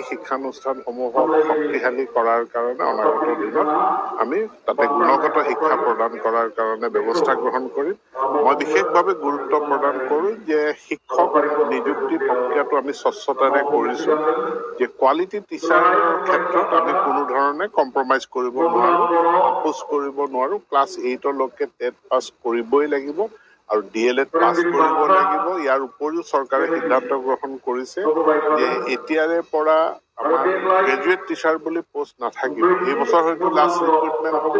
শিক্ষানুষ্ঠানসমূহক শক্তিশালী কৰাৰ কাৰণে অনাগত দিনত আমি তাতে গুণগত শিক্ষা প্ৰদান কৰাৰ কাৰণে ব্যৱস্থা গ্ৰহণ কৰিম। মই বিশেষভাৱে গুৰুত্ব প্ৰদান কৰোঁ যে শিক্ষক নিযুক্তি প্ৰক্ৰিয়াটো আমি স্বচ্ছতাৰে কৰিছোঁ, যে কোৱালিটি টিচাৰৰ ক্ষেত্ৰত আমি কোনো ধৰণে কম্প্ৰমাইজ কৰিব নোৱাৰোঁ, আপোচ কৰিব নোৱাৰোঁ। ক্লাছ 8লৈকে টেট পাছ কৰিবই লাগিব আৰু ডি.এল.এড পাছ কৰিব লাগিব। ইয়াৰ উপৰিও চৰকাৰে সিদ্ধান্ত গ্ৰহণ কৰিছে যে এতিয়াৰে পৰা আমাৰ গ্ৰেজুৱেট টিচাৰ বুলি পষ্ট নাথাকিব। এই বছৰ হয়তো লাষ্ট ৰিক্ৰুটমেণ্ট হ'ব।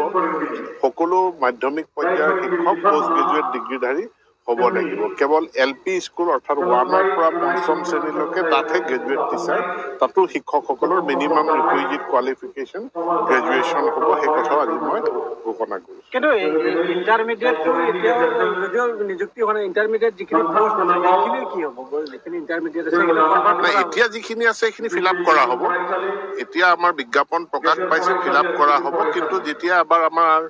সকলো মাধ্যমিক পৰ্যায়ৰ শিক্ষক পষ্ট গ্ৰেজুৱেট ডিগ্ৰীধাৰী হ'ব লাগিব। কেৱল এল.পি. স্কুল অৰ্থাৎ 1ৰ পৰা পঞ্চম শ্ৰেণীলৈকে তাতহে গ্ৰেজুৱেট টিচাৰ, তাতো শিক্ষকসকলৰ মিনিমাম ৰিকুইজিট কোৱালিফিকেশ্যন গ্ৰেজুৱেশ্যন হ'ব, সেই কথাও আজি মই ঘোষণা কৰিছোঁ। কিন্তু ইণ্টাৰমিডিয়েটটো এতিয়াও যদিও নিযুক্তি হোৱা নাই, ইণ্টাৰমিডিয়েট যিখিনি পষ্ট আছে সেইখিনিৰ কি হ'ব? যিখিনি ইণ্টাৰমিডিয়েট আছে সেইখিনি কনভাৰ্ট নাই, এতিয়া যিখিনি আছে সেইখিনি ফিল আপ কৰা হ'ব। এতিয়া আমাৰ বিজ্ঞাপন প্ৰকাশ পাইছে, ফিল আপ কৰা হ'ব। কিন্তু যেতিয়া এবাৰ আমাৰ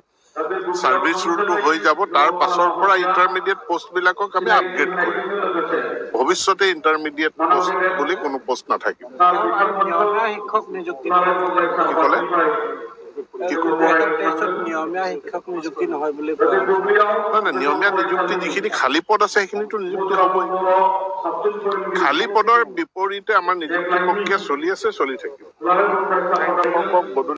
ছাৰ্ভিচ ৰুলটো হৈ যাব, তাৰ পাছৰ পৰা ইণ্টাৰমিডিয়েট পষ্টবিলাকক আমি আপগ্ৰেড কৰিম। ভৱিষ্যতে ইণ্টাৰমিডিয়েট পষ্ট বুলি কোনো পষ্ট নাথাকিব। আৰু নিয়মীয়া শিক্ষক নিযুক্তি কি ক'লে? কি ক'লে? 2023ত নিয়মীয়া শিক্ষক নিযুক্তি নহয় বুলি কোৱা হৈছে। নহয় নহয়, নিয়মীয়া নিযুক্তি যিখিনি খালী পদ আছে সেইখিনিতো নিযুক্তি হ'বই। খালী পদৰ বিপৰীতে আমাৰ নিযুক্তি প্ৰক্ৰিয়া চলি আছে, চলি থাকিব। শিক্ষকক বদলি